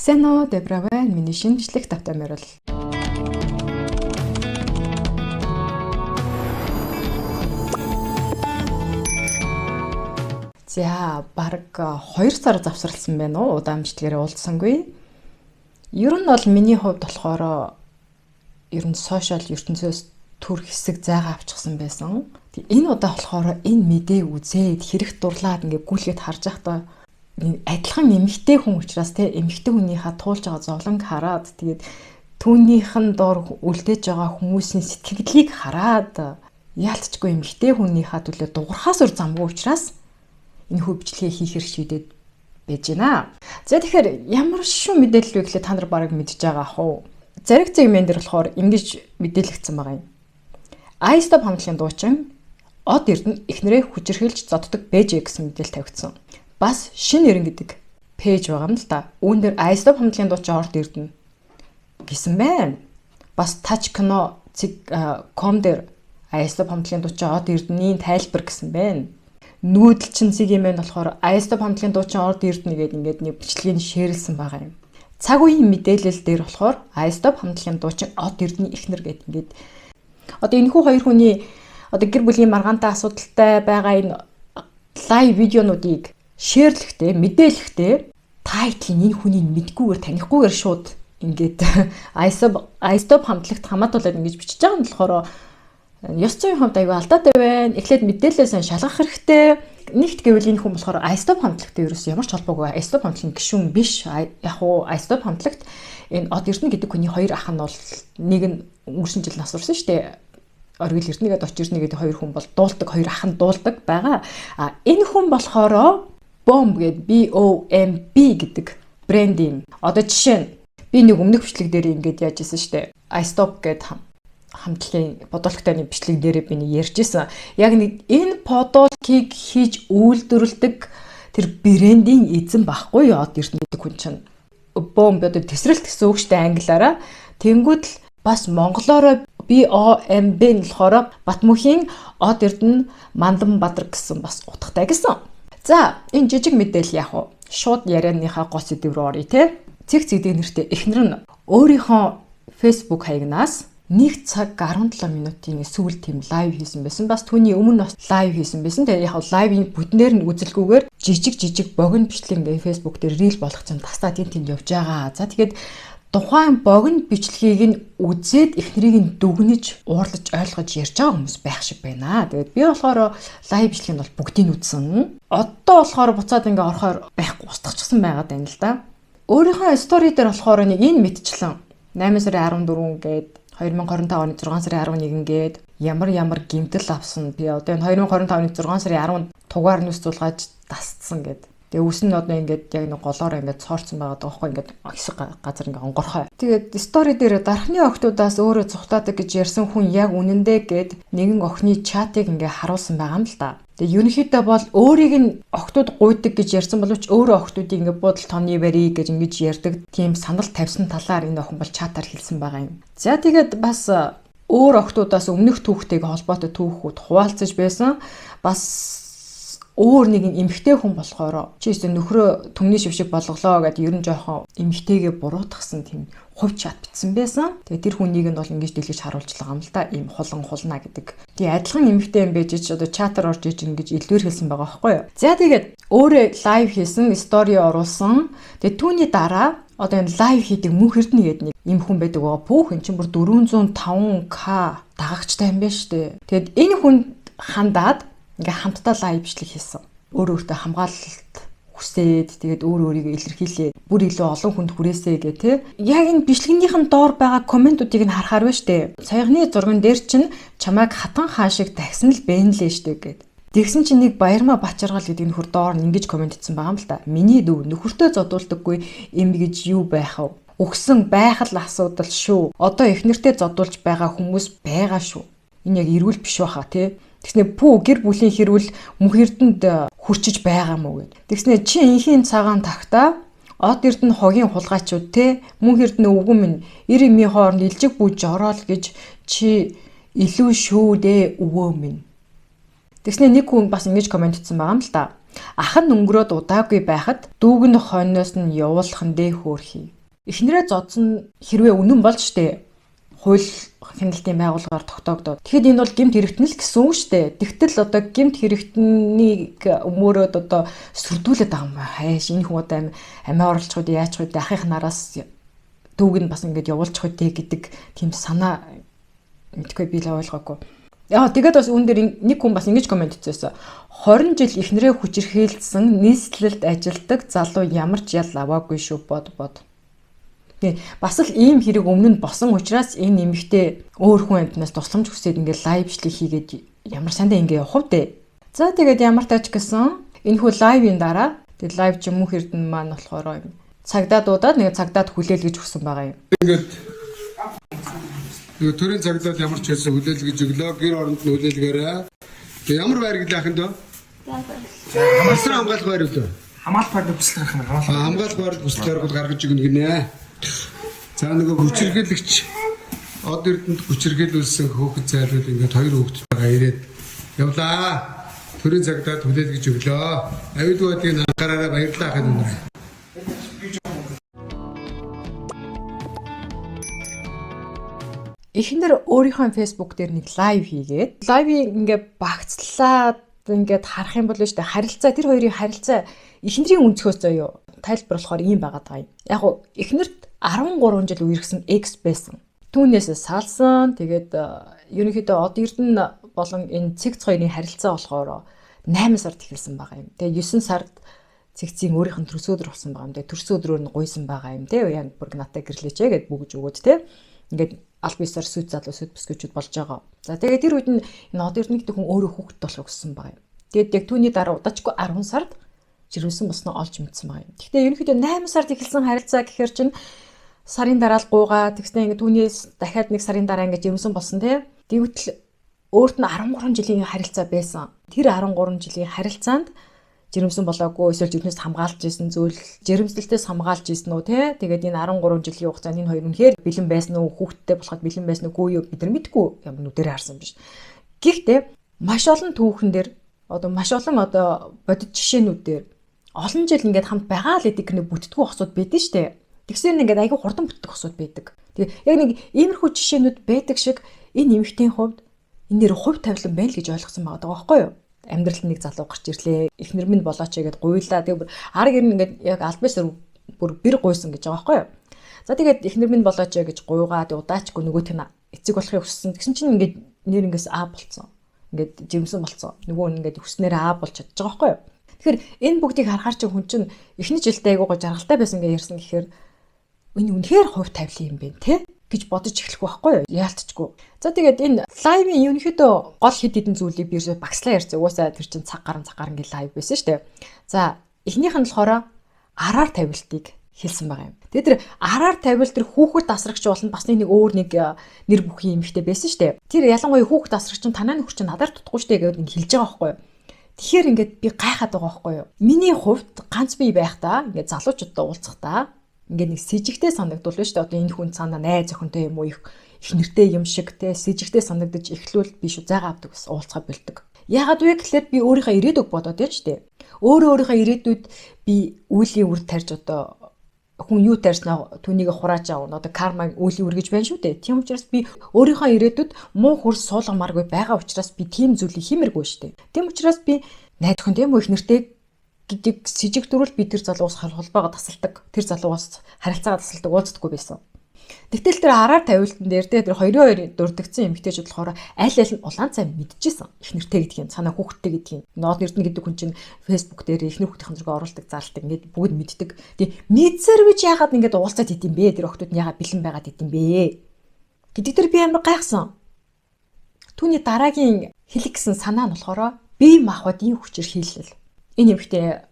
Сайн уу, Дебра байна. Миний шинэ бичлэг тавтай морил. За, бараг 2 сар завсарласан байна уу? Удаан бичлэгээр уулзсангүй. Ер нь бол миний хувьд болохоор ер нь сошиал ертөнцөөс төр хэсэг зайгаа авчихсан байсан. Энэ удаа болохоор энэ мэдээг үзээд хэрэг дурлаад ингээ гүйлгээд харж байхдаа адилхан эмэгтэй хүн учраас те эмэгтэй хүнийхээ туулж байгаа зовлонг хараад тэгээд түүнийх нь дор үлдээж байгаа хүмүүсийн сэтгэлийг хараад яалтчгүй эмэгтэй хүнийхээ төлөө дуурхаас өөр замгүй учраас энэ хүү бичлэгээ хийхэр шийдээд байж байна. За, тэгэхээр ямар шүү мэдээлэл вэ гэхлээр та нар бараг мэдж байгаа ах уу. Зариг зэг мен дээр болохоор ингэж мэдээлэгдсэн байгаа юм. iStop хамтлагийн дуучин Од Эрдэнэ эхнэрээ хүчирхийлж зоддог бэжээ гэсэн мэдээлэл тавигдсан. Бас Шин Эрен гэдэг page байгаа юм л да. Үүн дээр iStop хамтлагийн дуучин Од Эрдэнэ гэсэн байна. Бас Touch Kino com дээр iStop хамтлагийн дуучин Од Эрдэнийн тайлбар гэсэн байна. Нүүдэлчин зэг юм байна болохоор iStop хамтлагийн дуучин Од Эрдэнэ гэдэг ингээд нэг бичлэгийг share лсэн байгаа юм. Цаг үеийн мэдээлэл дээр болохоор iStop хамтлагийн дуучин Од Эрдэнэ эхнэр гэдэг ингээд одоо энэхүү хоёр хүний одоо гэр бүлийн маргаантай асуудалтай байгаа энэ live видеонуудыг share лэхдээ, мэдээлэхдээ title ын энэ хүний мэдгүйгээр, танихгүйгээр шууд ингээд iStop хамтлагт хамаатуулаад ингэж бичиж байгаа нь болохоор ёс зүйн хувьд аюу алдаатай байна. Эхлээд мэдээлэлээ сайн шалгах хэрэгтэй. Нэгт гэвэл энэ хүн болохоор iStop хамтлагтай ерөөс ямар ч холбоогүй, iStop хамтлагийн гишүүн биш. Яг уу iStop хамтлагт энэ Од Эрдэнэ гэдэг хүний хоёр ах нь бол нэг нь өнгөрсөн жил нас барсан шүү дээ. Оргил Эрдэнэ гэдэг, Оч Эрдэнэ гэдэг хоёр хүн бол дуулдаг, хоёр ах нь дуулдаг байгаа. А энэ хүн болохоор Bomb гэдэг, BOMB гэдэг брендийн, одоо жишээ нь би нэг өмнөх бичлэг дээр ингээд яаж исэн шүү дээ. iStop гэдэг хамтлагийн подволктой нэг бичлэг дээрээ би нэг ярьж исэн. Яг нэг энэ подволкийг хийж үйлдвэрлэдэг тэр брендийн эзэн байхгүй юу, Од Эрдэнэ гэдэг хүн чинь. Bomb одоо тэсрэлт гэсэн үг шүү дээ англиараа. Тэнгүүд л бас монголоороо BOMB нь болохоор Батмөнхийн Од Эрдэнэ Мандан Бадар гэсэн бас утгатай гэсэн. За, энэ жижиг мэдээлэл яг уу шууд ярианыхаа гол сэдэв рүү оръё те. Цэг цэгдэг нэртэй эхнэр нь өөрийнхөө Facebook хаягнаас 1 цаг 17 минутын сүүл тийм live хийсэн байсан. Бас түүний өмнө бас live хийсэн байсан. Тэгээ яг live ын бүтнээр нь үзэлгүйгээр жижиг жижиг богино бичлэг ингээ Facebook дээр reel болгоцсон тастаа тийм тэнд явж байгаа. За, тэгээд тухайн богино бичлэгийг нь үзээд эхнэрийг нь дүгнэж, уурлаж, ойлгож ярьж байгаа хүмүүс байх шиг байна. Тэгээд би болохоор live бичлэгийг бол бүгдийг нь үзсэн. Одоо болохоор буцаад ингээ орохоор байхгүй, устгахчихсан байгаад байна л да. Өөрийнхөө story дээр болохоор нэг энэ мэтчлэн 8 сарын 14 гээд, 2025 оны 6 сарын 11 гээд ямар ямар гэмтэл авсан, би одоо энэ 2025 оны 6 сарын 10 тугаар нүс зулгааж дасцсан гээд. Тэгээ үс нь одоо ингээд яг нэг голоор ингээд цоорцсон байгаа байхгүй, ингээд хэсэг газар ингээд онгорхой. Тэгээд story дээр дархны охтуудаас өөрөө цухтаадаг гэж ярьсан хүн яг үнэндээ гээд нэгэн охины чатыг ингээд харуулсан байгаа юм л да. Тэгээ ерөнхийдөө бол өөрийг нь охтууд гуйдаг гэж ярьсан боловч өөрөө охтуудыг ингээд буудал тооны барь гэж ингэж ярьдаг тийм санал тавьсан талаар энэ охин бол чатаар хэлсэн байгаа юм. За, тэгээд бас өөр охтуудаас өмнөх түүхтэйг холбоотой түүхүүд хуваалцаж байсан. Бас өөр нэгэн эмэгтэй хүн болохоор чи өстө нөхрөө түмний шив шиг болголоо гэдээ ер нь жоохон эмэгтэйгээ буруутгасан тийм хувь чат бичсэн байсан. Тэгээ тэр хүнийг нь бол ингэж дэлгэж харуулж байгаа юм л да. Ийм хулан хулна гэдэг. Тэгээ адилхан эмэгтэй юм байж ч одоо чатаар орж иж ингэж илүүр хэлсэн байгаа байхгүй юу. За, тэгээд өөрөө live хийсэн, story оруулсан. Тэгээ түүний дараа одоо энэ live хийдэг Мөнх Эрдэнэ гэдэг нэг ийм хүн байдаг байгаа. Пүүх, эн чинь бүр 405K дагагчтай юм байна шүү дээ. Тэгээд энэ хүн хандаад ингээ хамтдаа live бичлэг хийсэн. Өөр өөртөө хамгаалалт хүсээд, тэгээд өөр өөрийгөө илэрхийлээ. Бүр илүү олон хүнд хүрээсэй гэх тэ. Яг энэ бичлэгнийхэн доор байгаа comment уудыг нь харахаар байна штэ. Саяхны зурган дээр чинь чамайг хатан хаан шиг тагсан л бэ лээ штэ гэд. Тэгсэн чинь нэг Баярмаа Бачаргал гэдэг нөхөр доор нь ингэж comment хийсэн байгаа юм л та. Миний дүү нөхөртөө зодуулдаггүй юм гэж юу байх вэ? Өгсөн байх л асуудал шүү. Одоо эхнэртээ зодуулж байгаа хүмүүс байгаа шүү. Энэ яг эрүүл биш баха тий. Тэгснэ пүү, гэр бүлийн хэрүүл Мөнх Эрдэнэд хүрчиж байгаа мó гэд. Тэгснэ чи инхийн цагаан тагтаа Од Эрдэнэ хогийн хулгайчуд те, Мөнх Эрдэнэ өвгөн минь эр эмийн хооронд илжиг бүү жороол гэж чи илүү шүү дээ, өвөө минь. Тэгснэ нэг хүн бас ингэж comment хийсэн байгаа юм л та. Ах нь өнгөрөөд удаагүй байхад дүүг нь хойноос нь явуулах нь дээ хөөрхий. Эхнэрээ зодсон хэрвээ үнэн болж штэ хууль хяналтын байгууллагаар тогтоогдоод. Тэгэхэд энэ бол гэмт хэрэгтэн л гэсэн үг штэ. Тэгтэл одоо гэмт хэрэгтнийг өмөөрөөд одоо сүрдүүлээд байгаа юм байна. Хайш энэ хүн одоо амиа оруулах үү, яачих үү, ахих нараас дүүг нь бас ингэж явуулчих үү гэдэг тийм санаа мэдгүй би л ойлгоогүй. Яа тэгээд бас үүн дээр нэг хүн бас ингэж комент хийсэн. 20 жил эхнэрээ хүчирхийлсэн нийслэлд ажилдаг залуу ямар ч ял аваагүй шүү бод бод. Тэгээ бас л ийм хэрэг өмнө нь босон учраас энэ эмэгтэй өөр хүн амьтнаас тусламж хүсээд ингээд live бичлэг хийгээд ямар сандаа ингэ явах вэ? За тэгээд ямар тач гэсэн энэ хүү live ын дараа тэгээд live чи мөнх эрдэнэ маань болохоор юм цагдаа дуудаад нэг цагдаад хүлээл гэж өгсөн байгаа юм. Ингээд нөгөө төрийн цагдаад ямар ч байсан хүлээл гэж өглөө, гэр оронд нь хүлээлгээрэй. Тэгээ ямар байр гэлээ ахын дөө? Хамгаалсан хамгаалах байр үлээ. Хамгаалах байр хүсэл гаргах юм. Хамгаалах. Хамгаалах байр хүсэл гаргал гаргаж өгнө гинэ. За нөгөө хүчирхийлэгч од эрдэнэт хүчирхийлүүлсэн хөөхөд зайлуул ингээд хоёр хүүхэдтэйгээ ирээд явлаа. Төрийн цагдаад хүлээл гэж өглөө. Аюулгүй байдлыг анхаараарай, баярлалаа ахын дөө. Эхнэр өөрийнхөө Facebook дээр нэг live хийгээд live ыг ингээ багцлаад ингээд харах юм бол шүү дээ харилцаа тэр хоёрын харилцаа эхнэрийн өнцгөөс заяо тайлбар болохоор ийм байгаад байгаа юм. Яг уу эхнэрт 13 жил үерхсэн ex байсан. Түүнээс салсан. Тэгээд ерөнхийдөө од эрдэнэ болон энэ цэгц хоёрын харилцаа болохоор 8 сард эхэлсэн байгаа юм. Тэгээд 9 сард цэгцийн өөрийнх нь төрсөн өдөр болсон байгаа юм. Тэгээд төрсөн өдрөөр нь гуйсан байгаа юм. Тэ яг бүр надтай гэрлээч гэд бүгж өгөөд тэ. Ингээд аль биесээр сүйт залуу сүйт бүсгүйчүүд болж байгаа. За тэгээд тэр үед нь энэ од эрдэнэ гэдэг хүн өөрөө хүүхэд болох гэсэн байгаа юм. Тэгээд яг түүний дараа удаачгүй 10 сард жирэмсэн болсноо олж мэдсэн байгаа юм. Гэхдээ ерөнхийдөө 8 сард эхэлсэн харилцаа гэхээр чинь сарын дараа л гуугаа тэгснэ ингээд түүнээс дахиад нэг сарын дараа ингээд жирэмсэн болсон тий. Тэгвэл өөрт нь 13 жилийн харилцаа байсан. Тэр 13 жилийн харилцаанд жирэмсэн болоогүй эсвэл жирэмснээс хамгаалж исэн зүйл жирэмслэлтээс хамгаалж исэн үү те тэгээд энэ 13 жилийн хугацаанд энэ хоёр үнэхээр бэлэн байсан уу, хүүхэдтэй болоход бэлэн байсан уу, үгүй юу бид нар мэдгүй, ямар нүдээр харсан биш. Гэхдээ маш олон түүхэн дээр одоо маш олон одоо бодит жишээнүүд дээр олон жил ингээд хамт байгаа л гэдэг нэг бүтдгүү хосууд байдэн штэ. Тэгсээр ингээд айгүй хурдан бүтдэг хосууд байдаг. Тэгээ яг нэг иймэрхүү жишээнүүд байдаг шиг энэ эмэгтэйн хувьд энэ нэр хувь тавилан байна л гэж ойлгосон байгаа байхгүй юу? Амьдралд нэг залуу гарч ирлээ. Эхнэр минь болооч гэгээд гуйлаа. Тэгээ бүр ар гэр нь ингээд яг аль бисаар бүр бэр гуйсан гэж байгаа байхгүй юу? За тэгээд эхнэр минь болооч гэж гуйгаа. Тэгээ удаачгүй нөгөөх нь эцэг болохыг хүссэн. Тэгсэн чинь ингээд нэр ингээс аа болцсон. Ингээд жимсэн болцсон. Нөгөө нь ингээд хүснээрээ аа болж чадчих байгаа байхгүй юу? Тэгэхээр энэ бүгдийг харахаар чинь хүн чинь эхний жилдээ айгуугаа жаргалтай байсан гэж ярьсан гэхээр энэ үнэхээр хувь тавилан юм бэ те гэж бодож эхлэх байхгүй юу? Яалтчгүй. За тэгээд энэ live ын ерөнхийдөө гол хэд хэдэн зүйлийг би ерөөсөө багслаа ярьсан. Угаасаа тэр чинь цаг гарan цаг гарan гэх live байсан шүү дээ. За эхнийх нь болохоор араар тавилтыг хэлсэн байгаа юм. Тэгээд тэр араар тавилт тэр хүүхэд асрагч болно бас нэг өөр нэг нэр бүхий эмэгтэй байсан шүү дээ. Тэр ялангуяа хүүхэд асрагч чинь танаа нөхөр чинь надаар тутахгүй шүү дээ гэдээ ингэ хэлж байгаа байхгүй юу? Тэгэхээр ингээд би гайхаад байгаа байхгүй юу? Миний хувьд ганц бие байхдаа ингээд залуучуудтай уулзахдаа ингээд нэг сэжигтэй санагдвал шүү дээ. Одоо энэ хүн цаанаа найз охинтой юм уу их нэртэй юм шиг те сэжигтэй санагдаж эхлүүл би шүү зайгаа авдаг бас уулзгаа болдог. Яагаад вэ гэхлээр би өөрийнхөө ирээдүг бодоод байна шүү дээ. Өөрөө өөрийнхөө ирээдүйд би үйлийн үр тарьж одоо хүн юу тарьснаа түүнийг хурааж авна. Одоо карма үйлийн үр гэж байна шүү дээ. Тийм учраас би өөрийнхөө ирээдүйд муу хөрс суулгамааргүй байгаа учраас би тийм зүйлийг хиймэргүй шүү дээ. Тийм учраас би найз охин тийм үү их нэртэй гэдэг сэжиг төрөл би тэр залуугаас холбоогоо тасалдаг. Тэр залуугаас харилцаагаа тасалдаг, уулздаггүй байсан. Тэгтэл тэр араар тавилтан дээр те тэр хоёрын хоёр дурдгдсан эмэгтэйчүүд болохоор аль аль нь улаан цай мэдчихсэн. Их нэртэй гэдгийг, цаанаа хүүхэдтэй гэдгийг. Ноод Эрдэнэ гэдэг хүн чинь Facebook дээр эхнэр хүүхдийн зураг оруулдаг, зарлдаг ингээд бүгд мэддэг. Тэг мэдсээр бич яагаад ингээд уулзаад идэм бэ? Тэр охтууд нь яагаад бэлэн байгаад идэм бэ? Гэдэг тэр би амар гайхсан. Түүний дараагийн хэлэх гэсэн санаа нь болохоор бие махбодын хүчээр хийлэл. Энэ эмэгтэй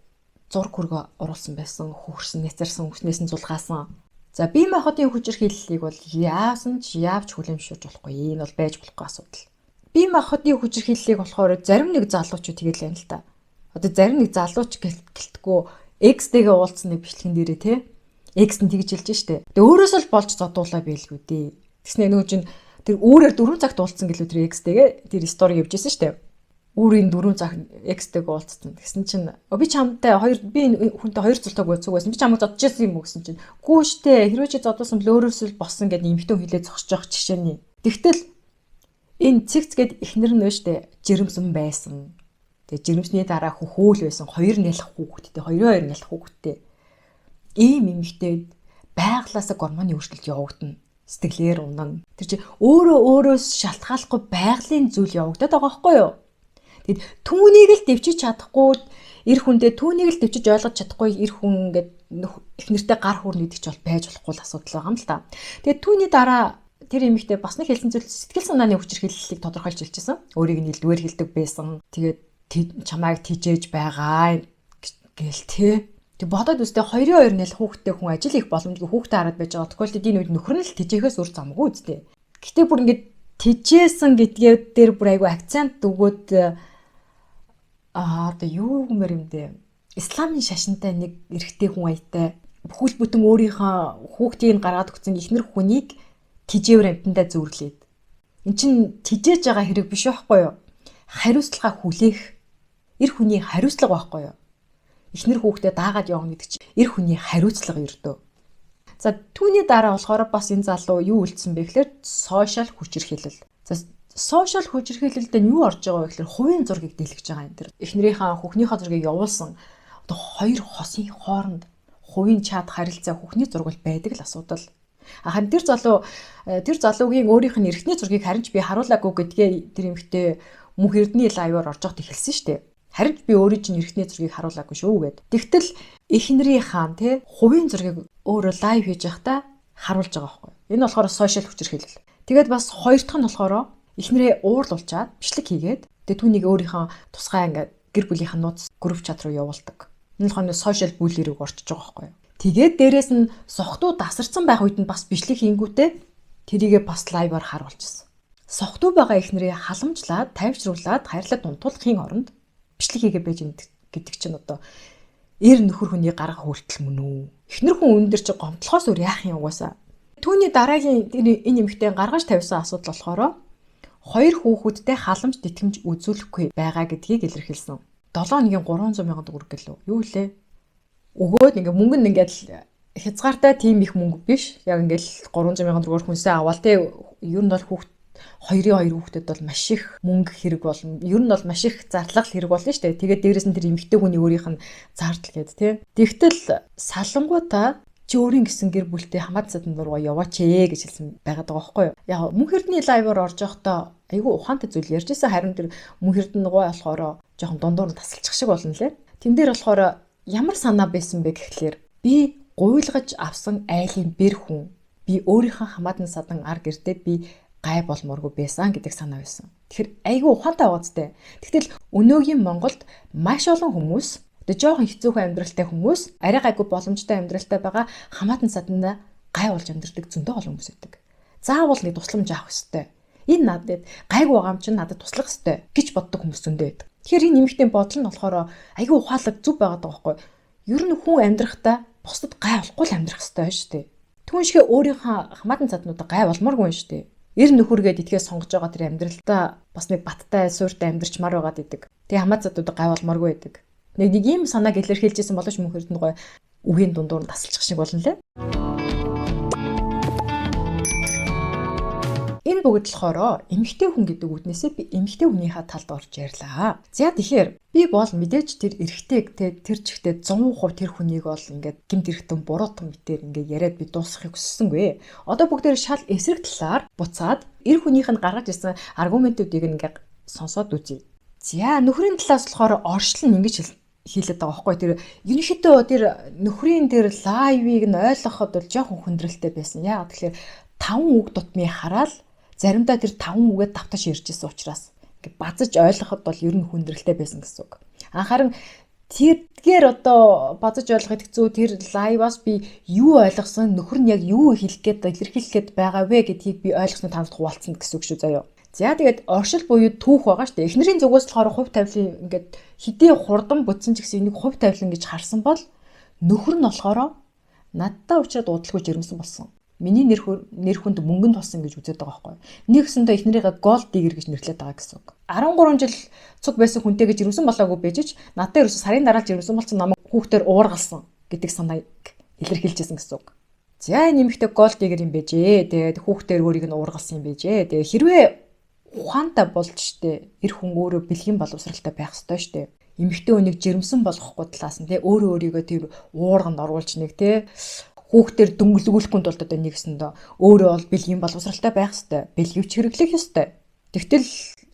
зураг хөргөө оруулсан байсан, хөхөрсөн, няцарсан, үснээс нь зулгаасан. За бие махбодын хүчирхийллийг бол яасан ч яавч хүлэмжшүүлж болохгүй. Энэ бол байж болохгүй асуудал. Бие махбодын хүчирхийллийг болохоор зарим нэг залуучууд тэгэл байна л та. Одоо зарим нэг залууч гэлтгүү X-тэйгээ уулзсан нэг бичлэгэн дээрээ те. X нь тэгж хэлж штэ. Тэгээ өөрөөсөө л болж зодуулаа байлгүй дээ. Тэгснэ нөгөө чинь тэр өөрөөр 4 цагт уулзсан гэлүү тэр X-тэйгээ тэр стори явж исэн штэ. Үүрийн 4 цаг экстэйг уулзсан. Тэгсэн чинь би чамтай хоёр би хүнтэй хоёр зултайг цуг байсан. Би чамайг зодж ирсэн юм уу гэсэн чинь. Гүү штэ хэрвээ чи зодуулсан бол өөрөөс л болсон гэдэг эмэгтэй хүн хэлээ зогсож явах жишээний. Тэгтэл энэ цэгц гэд эхнэр нь штэ жирэмсэн байсан. Тэгээ жирэмсний дараа хөхөөл байсан. Хоёр нялх хүүхэдтэй, хоёр нялх хүүхэдтэй. Ийм эмэгтэй байглаасаа гормоны өөрчлөлт явагдана. Сэтгэлээр унана. Тэр чи өөрөө өөрөөс шалтгааллахгүй байгалийн зүйл явагдаад байгаа байхгүй юу? Тэгэд түүнийг л дэвчиж чадахгүй эр хүндээ түүнийг л дэвчиж ойлгож чадахгүй эр хүн ингээд их нэртэй гар хүрнэ гэдэг чи бол байж болохгүй л асуудал байгаа юм л та. Тэгээд түүний дараа тэр эмэгтэй бас нэг хэлсэн зүйл сэтгэл санааны хүчирхийллийг тодорхойлж хэлчихсэн. Өөрийг нь илдвэр хэлдэг байсан. Тэгээд чамайг тижээж байгаа гээл тэ. Тэг бодоод үзтээ 2-2 нэл хүүхдтэй хүн ажил хийх боломжгүй хүүхдээ хараад байж байгаа. Тэгвэл энэ үед нөхөр нь л тижээхээс өөр замгүй үстэй. Гэтэ бүр ингээд тижээсэн гэдгээ дээр бүр айгүй акцент өгөөд одоо юу гэмээр юм бэ? Исламын шашинтай нэг эрэгтэй хүн аятай бүхэл бүтэн өөрийнхөө хүүхдийг гаргаад өгсөн эхнэр хүнийг тижээвэр амьтандаа зүүрлээд. Эн чин тижээж байгаа хэрэг биш байхгүй юу? Хариуцлага хүлээх эр хүний хариуцлага байхгүй юу? Эхнэр хүүхдээ даагаад явна гэдэг чинь эр хүний хариуцлага ердөө. За түүний дараа болохоор бас энэ залуу юу үлдсэн бэ гэхээр сошиал хүчирхийлэл. За сошиал хүчирхийлэлд нь юу орж байгаа вэ гэхээр хувийн зургийг дийлгэж байгаа юм тэр. Эхнэрийнхээ хүүхнийхээ зургийг явуулсан одоо хоёр хосын хооронд хувийн чат харилцаа хүүхний зураг байдаг л асуудал. Харин тэр залуу тэр залуугийн өөрийнх нь эрхтний зургийг харин ч би харуулаагүй гэдгээ тэр эмэгтэй мөнх эрдний лайваар орж явахд хэлсэн шүү дээ. Харин ч би өөрийн чинь эрхтний зургийг харуулаагүй шүү гэд. Тэгтэл эхнэрийнхаа тий хувийн зургийг өөрөө лайв хийж явахдаа харуулж байгаа байхгүй. Энэ болохоор сошиал хүчирхийлэл. Тэгээд бас хоёр дахь нь болохоор эхнэрээ уурлуулчаад бичлэг хийгээд тэгээд түүнийг өөрийнхөө тусгай ингээд гэр бүлийнхээ нууц групп чат руу явуулдаг. Энэ болохоор сошиал бүли рүү орчиж байгаа байхгүй юу. Тэгээд дээрэс нь сохтуу дасарсан байх үед нь бас бичлэг хийнгүүтээ тэрийгэ бас лайваар харуулчихсан. Сохтуу байгаа эхнэрээ халамжлаад, тайвшруулад, хайрлаад унтуулахын оронд бичлэг хийгээ байж гэдэг чинь одоо эр нөхөр хүний гарга хүртэл мөн үү? Эхнэр хүн үүн дээр чи гомдлохоос өөр яах юм угаасаа. Түүний дараагийн энэ эмэгтэй гаргаж тавьсан асуудал болохоор хоёр хүүхэдтэй халамж тэтгэмж үзүүлэхгүй байгаа гэдгийг илэрхийлсэн. 7 хоногийн 300 сая төгрөг гэлөө. Юу лээ? Өгөөд ингээ мөнгө нь ингээд хязгаартай тийм их мөнгө биш. Яг ингээл 300 сая төгрөгөөр хүнсээ аваал те. Ер нь бол хүүхд 2-2 хүүхдэд бол маш их мөнгө хэрэг болно. Ер нь бол маш их зарлал хэрэг болно шүү дээ. Тэгээд дээрэс нь тэр эмэгтэй хүний өөрийнх нь зардал гээд те. Тэгтэл салангуудаа чи өөрийн гэсэн гэр бүлтэй хамаат садан руу яваач ээ гэж хэлсэн байгаад байгаа байхгүй юу. Яг мөнх эрдний лайваар орж явахдаа айгүй ухаантай зүйл ярьж байсан. Харин тэр мөнх эрдэнэ гой болохоор жоохон дундуур нь тасалчих шиг болно лээ. Тэн дээр болохоор ямар санаа байсан бэ гэхлээр би гуйлгаж авсан айлын бэр хүн би өөрийнхөө хамаатан садан ар гэртээ би гай болмооргүй байсан гэдэг санаа байсан. Тэгэхээр айгүй ухаантай байгаа зү. Тэгтэл өнөөгийн Монголд маш олон хүмүүс одоо жоохон хэцүүхэн амьдралтай хүмүүс арай гайгүй боломжтой амьдралтай байгаа хамаатан садандаа гай болж амьдардаг зөндөө олон хүмүүс байдаг. Заавал нэг тусламж авах ёстой. Энэ надад гайгүй байгаа юм чинь надад туслах ёстой гэж боддог хүмүүс зөндөө байдаг. Тэгэхээр энэ нэмэгтэй бодол нь болохоор айгүй ухаалаг зүв байгаад байгаа байхгүй. Ер нь хүн амьдрахдаа бусдад гай болохгүй л амьдрах ёстой шүү дээ. Түүн шиг өөрийнхөө хамаатан саднуудаа гай болмооргүй шүү дээ. Эр нөхөргээд итгээ сонгож байгаа тэр амьдралдаа бас нэг баттай суурьтай амьдрчмаар байгаад идэг. Тэгээ хамаат саднуудаа гай болмооргүй байдаг. Нэг ийм санааг илэрхийлжсэн боловч мөнх эрдэнэ гой үгийн дундуур нь тасалчих шиг болно лээ. Энэ бүгд болохоор эмэгтэй хүн гэдэг үднээсээ би эмэгтэй хүнийхээ талд орж ярьлаа. За тэгэхээр би бол мэдээж тэр эрэгтэйг тэр чигтээ 100% тэр хүнийг бол ингээд гэмт хэрэгтэн буруутан мэтэр ингээд яриад би дуусгахыг хүссэнгүй. Одоо бүгдээр шал эсрэг талаар буцаад эр хүнийх нь гаргаж ирсэн аргументуудыг ингээд сонсоод үзье. За нөхрийн талаас болохоор оршил нь ингэж хийлээд байгаа байхгүй тэр ерөнхийдөө тэр нөхрийн тэр лайвыг нь ойлгоход бол жоохон хүндрэлтэй байсан. Яагаад тэгэхээр 5 үг дутмыг хараад заримдаа тэр 5 үгээ давтаж ярьж исэн учраас ингээ базаж ойлгоход бол ер нь хүндрэлтэй байсан гэсэн үг. Анхааран тэрдгээр одоо базаж ойлгоход хэцүү тэр лайваас би юу ойлгосон нөхөр нь яг юу хэлэх гээд илэрхийлэх гээд байгаа вэ гэдгийг би ойлгосноо танад хуваалцсан гэсэн үг шүү заяа. За тэгээд оршил буюу түүх байгаа шүү дээ. Эхнэрийн зүгээс болохоор хувь тавилын ингээд хэдий хурдан бүтсэн ч гэсэн энийг хувь тавилан гэж харсан бол нөхөр нь болохоор надтай уучраад удалгүй жирэмсэн болсон. Миний нэр хүнд мөнгөнд тулсан гэж үзээд байгаа байхгүй. Нэгсэндээ эхнэрийгээ gold digger гэж нэрлэдэг байгаа гэсэн үг. 13 жил цуг байсан хүнтэй гэж ирэмсэн болоогүй байж ч надад ерөөсө сарын дараа л жирэмсэн болсон, намайг хүүхдээр уургалсан гэдэг санааг илэрхийлжсэн гэсэн үг. За, энэ эмэгтэй gold digger юм байжээ. Тэгээд хүүхдээр өөрийг нь уургалсан юм байжээ. Тэгээ хэрвээ ухаантай болж штэ, эр хүн өөрөө бэлгийн боловсралтай байх ёстой штэ. Эмэгтэй хүнийг жирэмсэн болгохгүй талаас нь, тэ, өөрөө өөрийгөө тэр уурганд оруулж нэг, тэ, хүүхдээр дөнгөлгүүлэхгүй тулд одоо нэгсэндээ өөрөө бол бэлгийн боловсралтай байх ёстой. Бэлгэвч хэрэглэх ёстой. Тэгтэл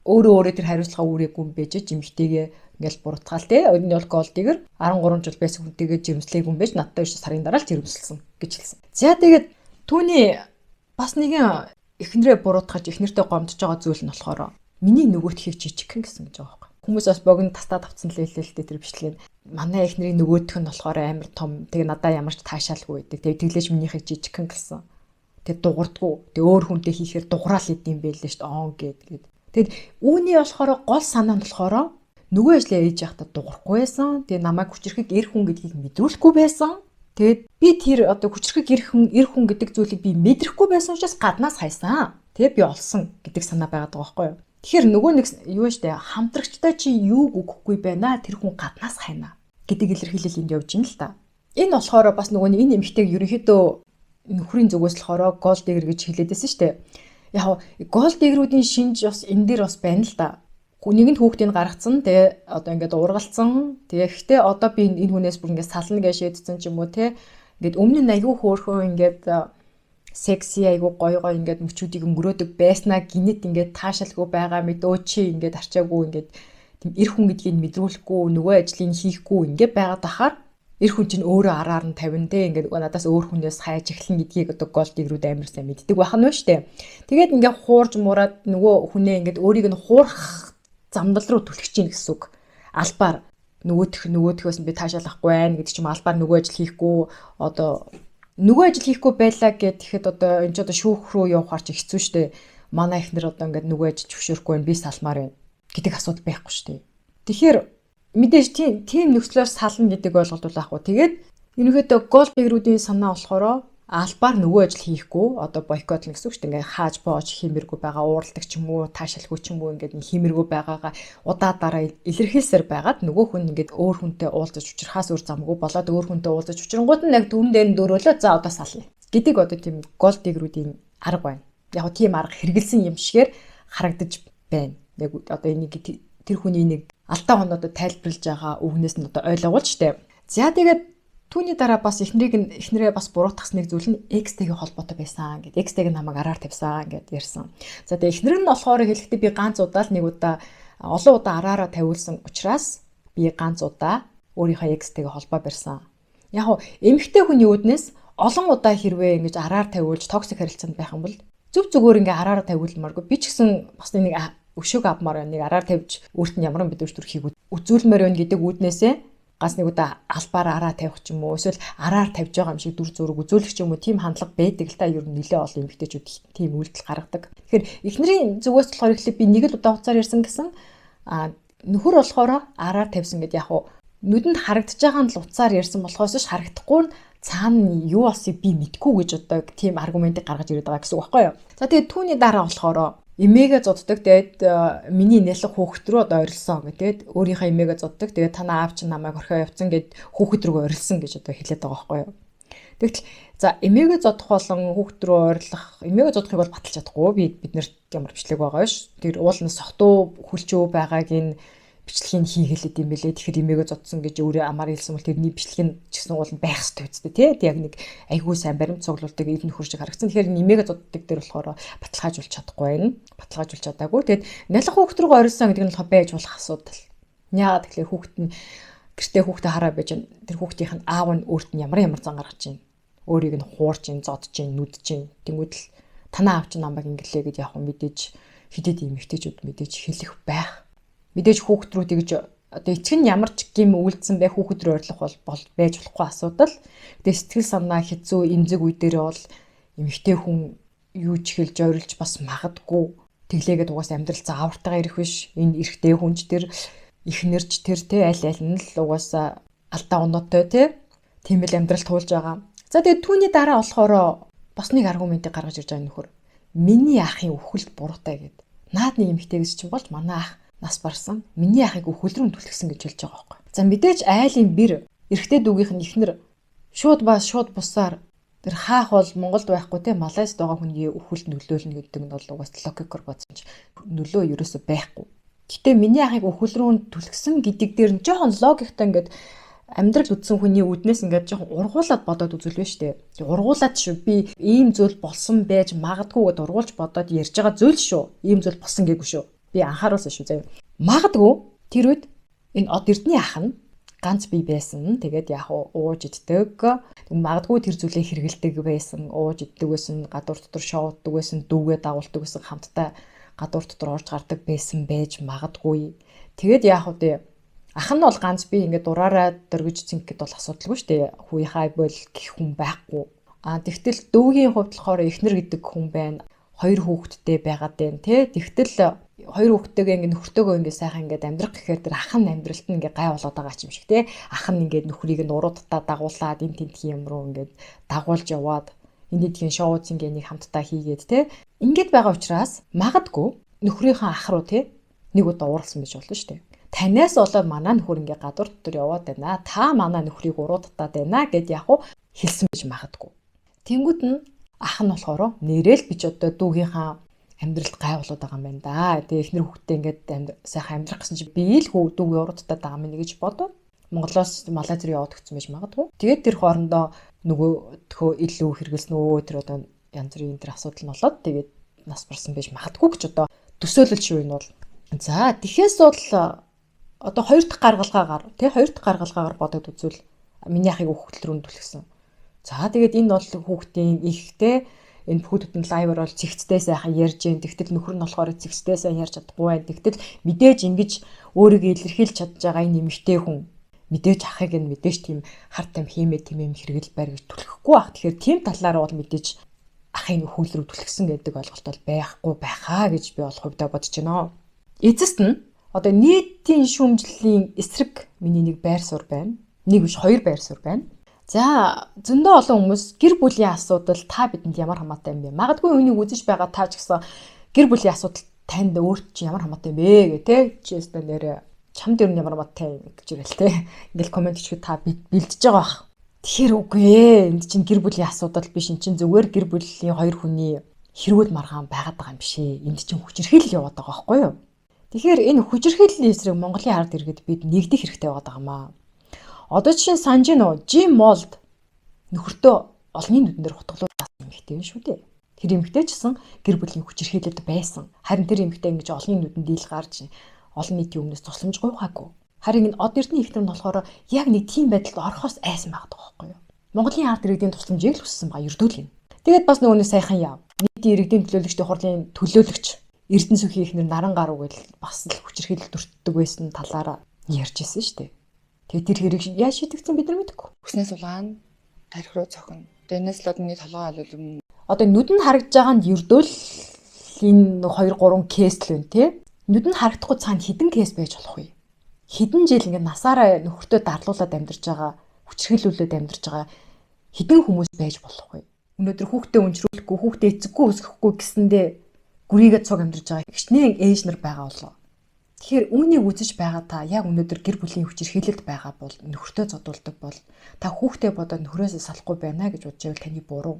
өөрөө өөрөө тэр хариуцлага үүрээгүй юм байж эмэгтэйгээ ингээл буруутгаал, те. Энэ бол gold digger, 13 жил байсан хүнтэйгээ жирэмслээгүй юм байж надтай биш сарын дараа л жирэмсэлсэн гэж хэлсэн. За, тэгээд түүний бас нэгэн эхнэрээ буруутгаж, эхнэртэй гомдож байгаа зүйл нь болохоор миний нөгөөтхийг жижигхэн гэсэн гэж байгаа байхгүй. Хүмүүс бас богино тастаа тавцсан л хэлээ л дээ тэр бичлэгийг. Манай эхнэрийн нөгөөх нь болохоор амар том. Тэгээ надаа ямар ч таашаалгүй байдаг. Тэгээ тэглээж минийхийг жижигхэн гэсэн. Тэгээ дугардгүү. Тэгээ өөр хүнтэй хийхээр дуграал идэм байлээ шүү дээ. Он гээд. Тэгэд үүний болохоор гол санаа нь болохоор нөгөө ажлаа ээж явахдаа дуграхгүй байсан. Тэгээ намайг хүчирхэг эр хүн гэдгийг мэдрүүлэхгүй байсан. Тэгээд би тэр одоо хүчирхэг эр хүн гэдэг зүйлийг би мэдрэхгүй байсан учраас гаднаас хайсан. Тэгээ би олсон гэдэг санаа байгаад байгаа байхгүй юу? Тэгэхээр нөгөө нэг юу штэ, хамтрагчтай чи юуг өгөхгүй байна, тэр хүн гаднаас хайна гэдэг илэрхийлэл энд явж байна л та. Энэ болохоор бас нөгөө энэ эмэгтэйг ерөнхийдөө нөхрийн зүгээс болохоор gold digger гэж хэлээд байсан штэ. Яг gold digger-үүдийн шинж бас энэ дээр бас байна л да. Нэгэнт хүүхдийг гаргацсан, тэгээ одоо ингээд уургалцсан. Тэгээ гэхдээ одоо би энэ хүнээс бүр ингээд сална гэж шийдсэн ч юм уу, те. Ингээд өмнө нь айгүй хөөрхөн, ингээд секси, айгу гоё гоё ингээд мөчүүдийг өнгөрөөдөг байснаа гинэт ингээд таашаалгүй байгаа мэдөө чи ингээд арчаагүй, ингээд тийм эр хүн гэдгийг мэдрүүлэхгүй, нөгөө ажлыг хийхгүй ингээд байгаад ахаар эр хүн чинь өөрөө араар нь тавина, те, ингээд надаас өөр хүнээс хайж эхлэн гэдгийг одоо gold digger-үүд амар сайн мэддэг байх нь шүү дээ. Тэгээд ингээд хуурж мураад нөгөө хүнээ ингээд өөрийг нь хуурах замдал руу түлхэж гин гэсэн үг. Албаар нөгөөхөөс нь би таашаалахгүй байна гэдэг ч юм, албаар нөгөө ажил хийхгүй, одоо нөгөө ажил хийхгүй байлаа гэхэд одоо энэ ч одоо шүүх рүү явахаар чи хэцүү шттэ. Манай эхнэр одоо ингээд нөгөө ажил зөвшөөрөхгүй байна, би салмаар байна гэдэг асуудал байхгүй шттэ. Тэгэхээр мэдээж тийм нөхцлөөр сална гэдэг ойлголт бол байхгүй. Тэгээд ерөнхийдөө gold digger-үүдийн санаа болохоор албаар нөгөө ажил хийхгүй, одоо бойкотлно гэсэн үг шүү дээ. Ингээ хааж боож хиймэргүй байгаа, ууралдаг ч юм уу, таашаалгүй ч юм уу, ингээд хиймэргүй байгаагаа удаа дараа илэрхийлсээр байгаад нөгөө хүн ингээд өөр хүнтэй уулзаж учрахаас өөр замгүй болоод, өөр хүнтэй уулзаж учрангууд нь яг дүрэн дээр нь дөрөөлөө, за, одоо сална гэдэг одоо тийм gold digger-үүдийн арга байна. Яг тийм арга хэрэгэлсэн юм шигээр харагдаж байна. Яг одоо энийг тэр хүний нэг алдаа оноод тайлбарлаж байгаа үгнээс нь одоо ойлгуул ч дээ. За, тэгээд түүний дараа бас эхнэрийг нь эхнэрээ бас буруутгах нэг зүйл нь ex-тэйгээ холбоотой байсан гэд. Ex-тэйг намайг араар тавьсан гэд ярьсан. За, тэгээд эхнэр нь болохоор хэлэхдээ би ганц удаа л, нэг удаа, олон удаа араараа тавиулсан учраас би ганц удаа өөрийнхөө ex-тэйгээ холбоо барьсан. Яг нь эмэгтэй хүний үүднээс олон удаа хэрвээ ингэж араар тавиулж toxic харилцаанд байх юм бол зөв зүгээр ингээ араараа тавиулмааргүй. Би ч гэсэн бас нэг өшөөг авмаар байна. Нэг араар тавьж өөрт нь ямар мэдрэмж төрхийг үзүүлмээр байна гэдэг үүднээсээ ганц нэг удаа албаар араа тавих ч юм уу, эсвэл араар тавьж байгаа юм шиг дүр зураг үзүүлэх ч юм уу, тийм хандлага байдаг л та. Ер нь нэлээ олон эмэгтэйчүүд тийм үйлдэл гаргадаг. Тэгэхээр эхнэрийн зүгээс болохоор эхлээд би нэг л удаа хуцаар ярьсан гэсэн, а нөхөр болохоор араар тавьсан гэдээ яг уу нүдэнд харагдаж байгаа нь л утсаар ярьсан болохоос ш харагдахгүй нь цаана юу болсыг би мэдгүй гэж одоо тийм аргументыг гаргаж ирээд байгаа гэсэн үг байхгүй юу. За, тэгээд түүний дараа болохоор эмээгээ зоддог. Тэгээд миний нялх хүүхэд рүү одоо орилсон гэдэг. Өөрийнхөө эмээгээ зоддог. Тэгээд танаа аав чинь намайг орхио явцсан гэд хүүхэд рүү орилсон гэж одоо хэлээд байгаа байхгүй юу. Тэгтэл за, эмээгээ зодох болон хүүхэд рүү орилох, эмээгээ зодохыг бол баталж чадахгүй. Бид нарт ямар бичлэг байгаа ш. Тэр уул нь согтуу хүлчүү байгааг нь бичлэгийг хийгэлээд юм бэлээ. Тэгэхээр эмээгээ зодсон гэж өөрөө амаар хэлсэн бол тэрний бичлэг нь ч гэсэн уул нь байх хэрэгтэй үстэй, тий. Яг нэг айгүй сайн баримт цуглуулдаг эд нөхөр шиг харагдсан. Тэгэхээр эмээгээ зоддог дээр болохоор баталгаажуулж чадахгүй байна. Баталгаажуулж чадаагүй. Тэгээд нялх хүүхэд рүү орилсон гэдэг нь болохоор байж болох асуудал. Яагаад тэгэхээр хүүхэд нь гэртээ хүүхдээ хараа байж, тэр хүүхдийнх нь аав нь өөрт нь ямар ямар зан гаргаж байна. Өөрийг нь хуурч ин, зодж ин, нүдж ин. Тэнгүүд л танаа аав чинь намайг ингэлээ гэж яг мэдээж хидэд юм эмэгтэйчүүд мэдээж хэлэх байх. Мэдээж хүүхэд рүү тэгж одоо эцэг нь ямар ч гим үйлдсэн бай, хүүхэд рүү ойрлох бол байж болохгүй асуудал. Тэгээ сэтгэл санаа хэцүү, эмзэг үе дээр бол эмэгтэй хүн юу ч хэлж ойрлж бас магадгүй. Тэглээгээд угаас амьдрал заавартайгаа ирэх биш. Энэ эрэгтэй хүнч тэр, эхнэрч тэр, те, аль аль нь л угаасаа алдаа оноотой, те. Тийм л амьдрал туулж байгаа. За, тэгээд түүний дараа болохоор Бас нэг аргументыг гаргаж ирж байгаа нөхөр. Миний ахын үхэлд буруутай гэд. Наад нэг эмэгтэйгээс чинь болж манай ах нас барсан. Миний ахыг үхэл рүү түлхсэн гэж хэлж байгаа байхгүй. За мэдээж айлын бэр эрэгтэй дүүгийнх нь эхнэр шууд ба шууд бусаар тэр хаах бол Монголд байхгүй те Малайзд байгаа хүний үхэлд нөлөөлнө гэдэг нь бол угаас логикоор бодсон ч нөлөө ерөөсөө байхгүй. Гэтэ миний ахыг үхэл рүү түлхсэн гэдэг дээр нь жоохон логиктой ингээд амьдрал үдсэн хүний үднээс ингээд жоохон ургуулад бодоод үзүүлвэ штэ. Ургуулад шүү би ийм зүйл болсон байж магадгүй гэд ургуулж бодоод ярьж байгаа зүйл шүү. Ийм зүйл болсон гээгүй шүү. Би анхааруулсан шүү заяа. Магадгүй тэр үед энэ од эрдний ах нь ганц бие байсан. Тэгээд яг ууж иддэг. Магадгүй тэр зүйлээ хэрэгэлдэг байсан, ууж иддэг байсан, гадуур дотор шоуддаг байсан, дүүгээ дагуулдаг байсан, хамтдаа гадуур дотор орж гардаг байсан байж магадгүй. Тэгээд яах вэ? Ах нь бол ганц бие ингээд дураараа дөргиж цэнгэхэд бол асуудалгүй шүү дээ. Хүүийнхаа бол гих хүн байхгүй. А тэгтэл дүүгийн хувьд болохоор эхнэр гэдэг хүн байна. Хоёр хүүхэдтэй байгаад байна те. Тэгтэл хоёр хүүхэдтэйгээ ингээ нөхөртөөгөө ингээ сайхан ингээ амьдрах гэхээр тэр ах нь амьдралд нь ингээ гай болоод байгаа юм шиг те. Ах нь ингээ нөхрийг нь уруудтаа дагуулад энэ тентхийн юм руу ингээ дагуулж яваад энэ тентхийн шоу ингээ нэг хамтдаа хийгээд те. Ингээд байгаа учраас магадгүй нөхрийнхээ ах руу те нэг удаа ууралсан байж болно шүү дээ. Танаас болоод манай нөхөр ингээ гадуур дотор яваад байна. Та манай нөхрийг уруудтаад байна гэд яг уу хэлсэн байж магадгүй. Тэнгүүд нь ах нь болохоор нэрэл би ч одоо дүүгийнхаа амьдралд гай болоод байгаа юм байна да. Тэгээ эхнэр хүүхдээ ингээд сайхан амьдрах гэсэн чи би л хүү дүүгийн уруудтаад байгаа юм гэж бодоод Монголоос Малайз руу яваад өгсөн байж магадгүй. Тэгээд тэр хоорондоо нөгөө төхөө илүү хэрэгэлсэн өө тэр одоо янз бүрийн тэр асуудал нь болоод тэгээд нас барсан байж магадгүй гэж одоо төсөөлөл шүү энэ бол. За тэгэхээс бол одоо хоёр дахь гаргалгаагаар тий хоёр дахь гаргалгаагаар бодоод үзвэл миний ахыг хүүхдэл рүү түлхсэн. За тэгээд энэ бол хүүхдийн ихтэй энэ хүүхдүүд нь лайваар бол цэгцтэй сайхан ярьж гин. Тэгтэл нөхөр нь болохоор цэгцтэй сайн ярьж чадахгүй байна. Тэгтэл мэдээж ингэж өөрийгөө илэрхийлж чадж байгаа энэ эмэгтэй хүн мэдээж ахыг нь мэдээж тийм хар там хиймээ тийм юм хэрэгэл байр гэж түлхэхгүй бах. Тэгэхээр тийм талаар бол мэдээж ахын хөл рүү түлхсэн гэдэг ойлголт бол байхгүй байхаа гэж би бол хувьдаа бодож байна. Эцэст нь одоо нийтийн шүүмжлэлийн эсрэг миний нэг байр суурь байна. Нэг биш хоёр байр суурь байна. За зөндөө олон хүмүүс гэр бүлийн асуудал та бидэнд ямар хамаатай юм бэ? Магадгүй үүнийг үзэж байгаа та ч гэсэн гэр бүлийн асуудал танд өөрт чи ямар хамаатай юм бэ гэ тэ чи өстө нэрэ чамд ер нь ямар хамаатай юм гэж ирэл тэ. Ингээл комент бичгээд та бэлдэж байгаа бах. Тэгэхээр үгүй ээ. Энд чинь гэр бүлийн асуудал биш. Энд чинь зүгээр гэр бүлийн хоёр хүний хэрүүл маргаан байгаад байгаа юм биш ээ. Энд чинь хүчирхийлэл яваад байгаа байхгүй юу? Тэгэхээр энэ хүчирхийллийн эсрэг Монголын ард иргэд бид нэгдэх хэрэгтэй байгаа юм аа. Одоо жишээ нь санаж гин үү? Жим Молд нөхөртөө олонний нүдэн дээр хутгалууд даасан эмэгтэй юм шүү дээ. Тэр эмэгтэй ч гэсэн гэр бүлийн хүчирхийлэлд байсан. Харин тэр эмэгтэй ингэж олонний нүдэнд дийл гарч олон нийтийн өмнөөс тусламж гуйгаагүй. Харин энэ од эрдний ихтер нь болохоор яг нэг тийм байдалд орохоос айсан байгаа байхгүй юу? Монголын ард иргэдийн тусламжийг л хүссэн байгаа ердөө л юм. Тэгээд бас нөгөөний сайхан яв. Нийтийн иргэдийн төлөөлөгчдийн хурлын төлөөлөгч Эрдэнэ сүхийн ихнэр наран гаруу гэж бас л хүчирхийлэл дүртдэг байсан талаараа ярьж ирсэн шүү дээ. Тэгээд тэр хэрэг яаж шийдэгдсэн бид нар мэдэхгүй. Хүснээ сулгаана, тарих руу цохино. Дэнэс л миний толгой алуул юм. Одоо нүдэнд харагдж байгаа нь ердөө л энэ 2 3 кейс л байна тий. Нүдэнд харагдахгүй цаана хідэн кейс байж болох вэ? Хэдэн жил ингээд насаараа нөхөртөө дарлуулад амьдарч байгаа, хүчирхийлүүлээд амьдарч байгаа хідэн хүмүүс байж болох вэ? Өнөөдөр хүүхдээ өнжрүүлэхгүй, хүүхдээ эцэггүй өсгөхгүй гэсэндээ гүрийгээ цуг амьдарч байгаа хичнээн ээж нар байгаа болоо. Тэгэхээр үүнийг үзэж байгаа та яг өнөөдөр гэр бүлийн хүчирхийлэлд байгаа бол нөхөртөө зодуулдаг бол та хүүхдээ бодоод нөхрөөсөө салахгүй байна гэж бодож байвал таны буруу.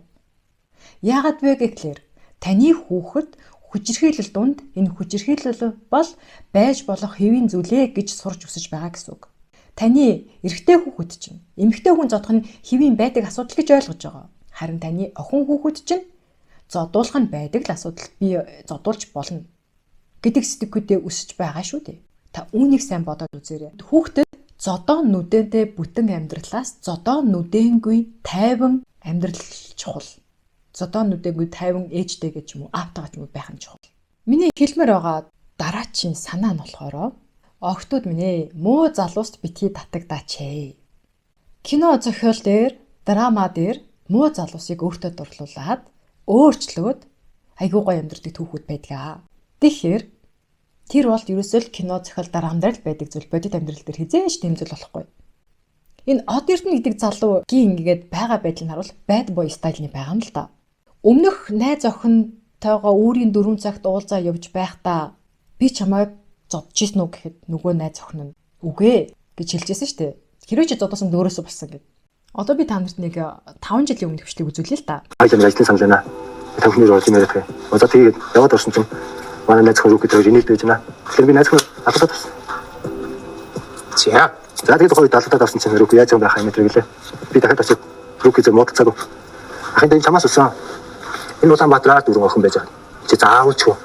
Яагаад вэ гэхлээр таны хүүхэд хүчирхийлэл дунд энэ хүчирхийлэл бол байж болох хэвийн зүйлээ гэж сурч өсөж байгаа гэсэн үг. Таны эрэгтэй хүүхэд чинь эмэгтэй хүн зодох нь хэвийн байдаг асуудал гэж ойлгож байгаа. Харин таны охин хүүхэд чинь зодуулах нь байдаг л асуудал би зодуулж болно гэдэг сэтгэхүйдээ өсөж байгаа шүү дээ. Та үүнийг сайн бодоод үзээрэй. Хүүхдэд зодоо нүдэнтэй бүтэн амьдралаас зодоо нүдэнгүй тайван амьдрал чухал. Зодоо нүдэнгүй тайван ээжтэй гэж юм уу, аавтайгаа ч юм уу байх нь чухал. Миний хэлмээр байгаа дараачийн санаа нь болохоор охтууд минь ээ, муу залууст битгий татагдаач ээ. Кино зохиол дээр, драма дээр муу залуусыг өөртөө дурлуулад өөрчлөөд айгүй гоё амьдрдаг түүхүүд байдаг. Тэгэхээр тэр бол ерөөсөө л кино зохиол дараа амьдрал байдаг зүйл бодит амьдрал дээр хизээж тийм зүйл болохгүй. Энэ од эрдэнэ гэдэг залуугийн ингээд байгаа байдал нь харуул bad boy style-ны байгаа юм л да. Өмнөх найз охинтойгоо үүрийн 4 цагт уулзаа явж байхдаа би чамайг зодж ийсэн үү гэхэд нөгөө найз охин нь үгүй гэж хэлжсэн шүү дээ. Хэрвээ чи зодоосон өөрөөсөө болсон гэд. Одоо би та нарт нэг 5 жилийн өмнөх бичлэг үзүүлье л та. Баялаа ажлын санал байна. Тамхины руу орж ирэх юм. За тэгээд яваад орсон чинь манай найз охин Руки тэр инээд байж байна. Тэгэхээр би найз охин алгадаад авсан. За. За тэгээд хоёр далдаад авсан чинь Руки яаж юм байх юм бэ гэлээ. Би дахиад очиод Руки зөв муудалцаагүй. Ахын энэ чамаас өссөн. Энэ Улаанбаатараар дөрвөн охин байж байгаа. Чи заавалчгүй.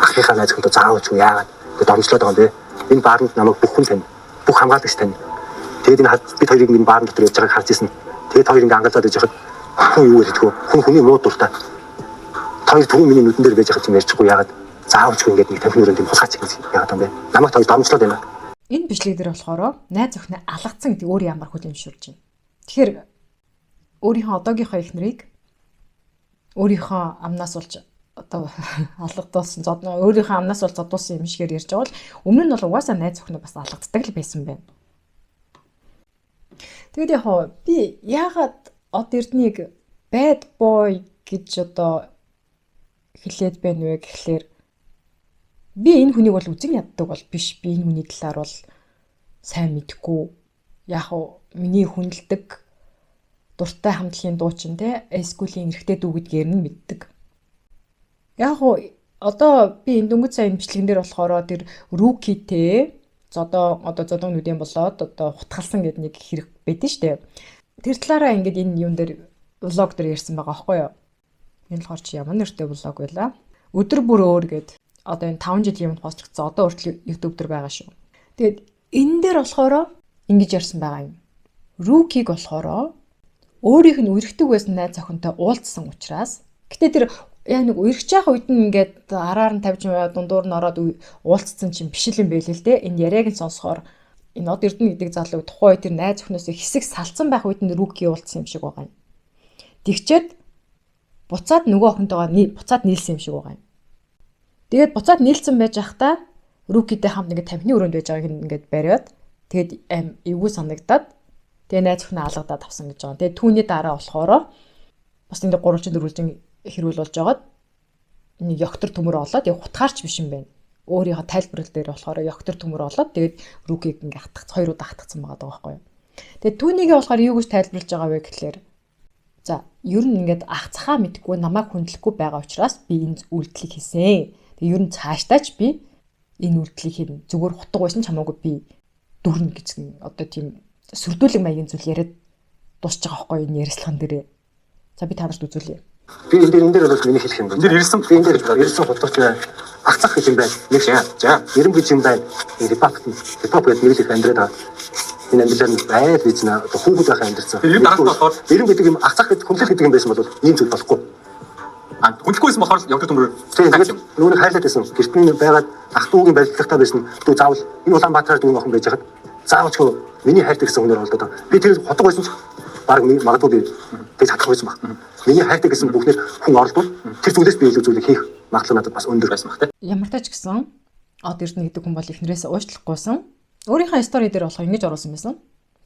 Ахынхаа найз охинтой заавалчгүй яагаад гээд доромжлоод байгаа юм бэ? Энэ бааранд намайг бүх хүн тань. Бүх хамгаалагч тань. Тэгээд энэ бид хоёрыг энэ баарн дотор явж байгааг харж ирсэн. Тэгээд хоёр ингээ ангалаад байж байхад хүн юу гэж хэлдэг вэ? Хүн хүний муу дуртай. Та хоёр түрүү миний нүдэн дээр байж байхад юм ярьчихгүй яагаад заавалчгүй ингээд нэг тамхины өрөөнд юм хулгайч гэж яагаад юм бэ? Намайг та хоёр доромжлоод байна. Энэ бичлэг дээр болохоор найз охиноо алгацсан гэдэг өөр ямар хүлээн зөвшөөрж байна. Тэгэхээр өөрийнхөө одоогийнхоо эхнэрийг өөрийнхөө амнаас болж одоо алгадуулсан зодно өөрийнхөө амнаас бол зодуулсан юм шигээр ярьж байгаа бол өмнө нь бол угаасаа найз охиноо бас алгаддаг л байсан байна. Тэгээд яг хоо би яагаад од эрднийг bad boy гэж одоо хэлээд байна вэ гэхлээр би энэ хүнийг бол үзэн яддаг бол биш. Би энэ хүний талаар бол сайн мэдэхгүй. Яг хоо миний хүндэлдэг дуртай хамтлагийн дуучин те Эскулийн эрэгтэй дүү гэдгээр нь мэддэг. Яг хоо одоо би энэ дөнгөж сайн бичлэгэн дээр болохоор тэр Рукитэй зодоо одоо зодоо нүдэн болоод одоо хутгалсан гэдэг нэг хэрэг байдэн штэ. Тэр талаараа ингээд энэ юун дээр влог дээр ярьсан байгаа байхгүй юу? Энэ болохоор чи ямар нэртэй влог байла? Өдөр бүр өөр гээд одоо энэ 5 жилийн өмнө постлогдсон. Одоо хүртэл YouTube дээр байгаа шүү. Тэгээд энэ дээр болохоор ингэж ярьсан байгаа юм. Рукиг болохоор өөрийнх нь үерхдэг байсан найз охинтой уулзсан учраас гэтээ тэр яг нэг үерхэж байгаа үед нь ингээд араар нь тавьж дундуур нь ороод уулзсан чинь биш л юм байл л дээ. Энэ яриаг нь сонсохоор энэ од эрдэнэ гэдэг залууг тухайн үед тэр найз охиноос хэсэг салцсан байх үед нь Руки уулзсан юм шиг байгаа юм. Тэгчээд буцаад нөгөө охинтойгоо буцаад нийлсэн юм шиг байгаа юм. Тэгээд буцаад нийлсэн байж байхдаа Рукитэй хамт ингээд тамхины өрөөнд байж байгааг ингээд бариад тэгээд эвгүй санагдаад тэгээ найз охиноо алгадаад авсан гэж байгаа. Тэгээд түүний дараа болохоор бас ингээд гурвалжин дөрвөлжин хэрүүл болж байгаад нэг ёктор төмөр олоод яг хутгаарч биш юм байна. Өөрийнхөө тайлбарлал дээр болохоор ёктор төмөр олоод тэгээд Рукиг ингээ хатгах хоёр удаа хатгацсан байгаа даа байхгүй юу. Тэгээд түүнийгээ болохоор юу гэж тайлбарлаж байгаа вэ гэхлээр за ер нь ингээд ах цахаа мэдгүй намайг хүндлэхгүй байгаа учраас би энэ үйлдэлийг хийсэн. Тэгээд ер нь цаашдаа ч би энэ үйлдэлийг хийнэ. Зүгээр хутга байсан ч хамаагүй би дүрнэ гэж одоо тийм сүрдүүлэг маягийн зүйл яриад дуусч байгаа байхгүй юу энэ ярилцлаган дээрээ. За би та нарт үзүүлье. Би энэ дээр бол миний хэлэх юм байна. Энэ дээр ирсэн Би энэ дээр ирсэн хутгач байна. Ах цах гэж юм байна. Нэг За. За. Ирэм гэж юм байна. Энэ хипхоп хипхоп гэдэг нэр их амьдраад байгаа. Энэ амьдралаар нь айл бид нэ одоо хүүхэд байхаа амьдарсан. Тэр дараалал болохоор Ирэм гэдэг юм ах цах гэдэг хүндлэл гэдэг юм байсан бол ийм зүйл болохгүй. А хүндлэхгүйсэн болохоор явдаг төмөр. Тийм тэгээд нөгөө нэг хайрлаад байсан. Гэрт нь байгаад ах дүүгийн барилдатай байсан. Дүү заавал энэ Улаанбаатараар дүүн охин байж хахад заавалчгүй миний хайртай гэсэн хүнээр олдоод байгаа. Би тэр хутга байсан ч баг магадгүй би тэгж чадах байсан баг. Миний хайртай гэсэн бүхнээр хүн оролдвол тэр зүйлээс би илүү зүйлийг хийх магадлал надад бас өндөр байсан баг те. Ямар тач гэсэн од эрдэнэ гэдэг хүн бол эхнэрээс уучлахгүйсэн. Өөрийнхөө story дээр болохоор ингэж оруулсан байсан.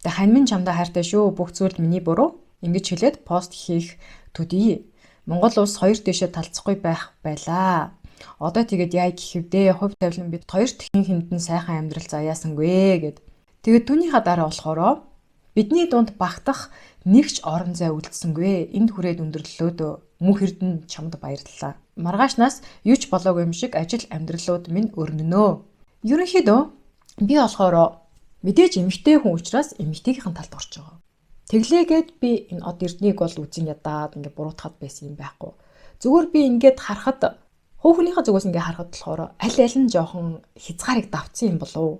Тэгээ хань минь чамдаа хайртай шүү. Бүх зүйлд миний буруу. Ингэж хэлээд пост хийх төдий. Монгол улс хоёр дэшээ талцахгүй байх байлаа. Одоо тэгээд яа гэх вдэ? Хувь тавилан бид хоёрт хин хиндэн сайхан амьдрал заяасангүй гэд. Тэгээд түүнийхээ дараа болохоор бидний дунд багтах нэгч орон зай үлдсэнгүй. Энд хүрээд өндөрлөлөөдөө мөнх эрдэнэ чамд баярлалаа. Маргаашнаас юу ч болоогүй юм шиг ажил амьдралууд минь өрнөнөө. Ерөнхийдөө би болохоор мэдээж эмэгтэй хүн учраас эмэгтэйгийнхэн талд орж байгаа. Тэглээгээд би энэ од эрднийг бол үзэн ядаад ингээ буруутахад байсан юм байхгүй. Зүгээр би ингээд харахад хөөхнийхээ зүгээс ингээ харахад болохоор аль аль нь жоохон хязгаарыг давцсан юм болов уу?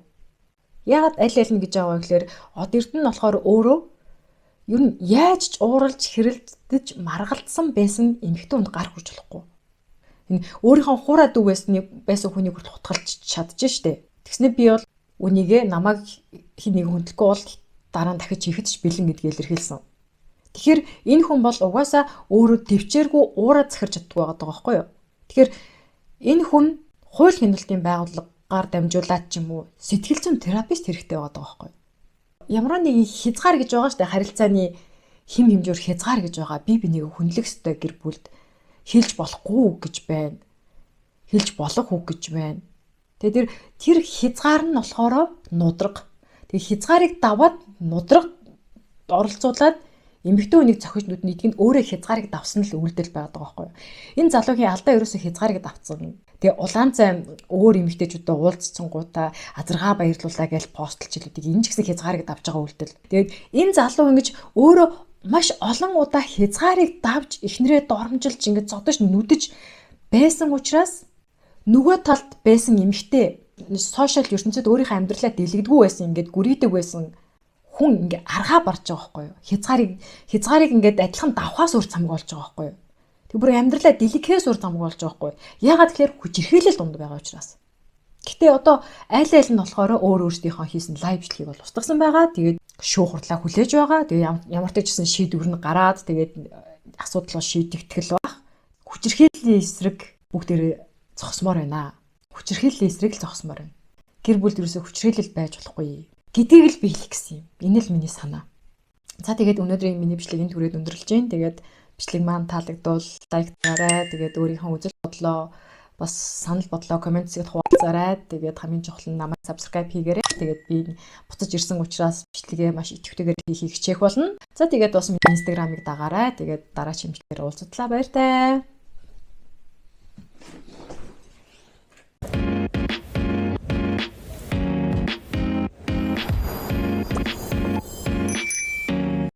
Яагаад аль аль нь гэж байгаа вэ гэхээр од эрдэнэ нь болохоор өөрөө ер нь яаж ч ууралж хэрэлдэж маргалдсан байсан эмэгтэй хүнд гар хүрч болохгүй. Энэ өөрийнхөө хуурай дүү байсан хүнийг хүртэл хутгалж чадж штэ. Тэгснэ би бол үнийгээ намайг хин нэг хүндлэхгүй бол дараа нь дахиж хийхэд ч бэлэн гэдгийг илэрхийлсэн. Тэгэхээр энэ хүн бол угаасаа өөрөө төвчээргүй уураа захирч чаддгүй байгаа байхгүй юу? Тэгэхээр энэ хүн хууль хяналтын байгууллагаар дамжуулаад ч юм уу сэтгэл зүйн терапевт хэрэгтэй байгаа байхгүй юу? Ямар нэгэн хязгаар гэж байгаа штэ, харилцааны хим хэмжүүр хязгаар гэж байгаа. Би бинийг хүндлэх ёстой гэр бүлд. Хэлж болохгүй үг гэж байна. Хэлж болох үг гэж байна. Тэгээ тэр хязгаар нь болохоор нудраг. Тэгээ хязгаарыг даваад нудраг оролцуулаад эмэгтэй хүнийг зохиж нүдний идэх нь өөрөө хязгаарыг давсан л үйлдэл байгаад байгаа байхгүй юу. Энэ залуугийн алдаа ерөөсөө хязгаарыг давцсан. Тэгээ улаан зай өөр эмэгтэйчүүдтэй уулзцсангуудаа азаргаа баярлуулаа гэж постлж илүүдийг энэ ч гэсэн хязгаарыг давж байгаа үйлдэл. Тэгээд энэ залуу ингэж өөрөө маш олон удаа хязгаарыг давж эхнэрээ доромжилж ингэж зодож нүдэж байсан учраас нөгөө талд байсан эмэгтэй сошиал ертөнцид өөрийнхөө амьдралаа дэлгдэггүй байсан, ингээд гүрийдэг байсан хүн ингээ аргаа барж байгаа байхгүй юу? Хязгаарыг ингээд адилхан давхаас өөр цамг болж байгаа байхгүй юу? Тэг бүр амьдралаа дэлгэхээс өөр цамг болж байгаа байхгүй юу? Яагаад тэгэхээр хүчирхийлэл дунд байгаа учраас. Гэтэ одоо айл айл нь болохоор өөр өөрсдийнхөө хийсэн live бичлэгийг бол устгасан байгаа. Тэгээд шүүх хурлаа хүлээж байгаа. Тэгээд ямар ч гэсэн шийдвэр нь гараад, тэгээд асуудал шийдэгдэх л байх. Хүчирхийллийн эсрэг бүгдээрээ зогсмоор байна. Хүчирхийллийн эсрэг л зогсмоор байна. Гэр бүлд ерөөсөө хүчирхийлэл байж болохгүй гэдгийг л би хэлэх гэсэн юм. Энэ л миний санаа. За, тэгээд өнөөдрийн миний бичлэг энэ түрээд өндөрлөж байна. Тэгээд бичлэг маань таалагдвал like дараарай. Тэгээд өөрийнхөө үзэл бодлоо, бас санал бодлоо comment хэсэгт хуваалцаарай. Тэгээд хамгийн чухал нь намайг subscribe хийгээрэй. Тэгээд би буцаж ирсэн учраас бичлэгээ маш идэвхтэйгээр хийхийг хичээх болно. За, тэгээд бас миний Instagram-ыг дагаарай. Тэгээд дараагийн бичлэгээр уулзтлаа, баяртай.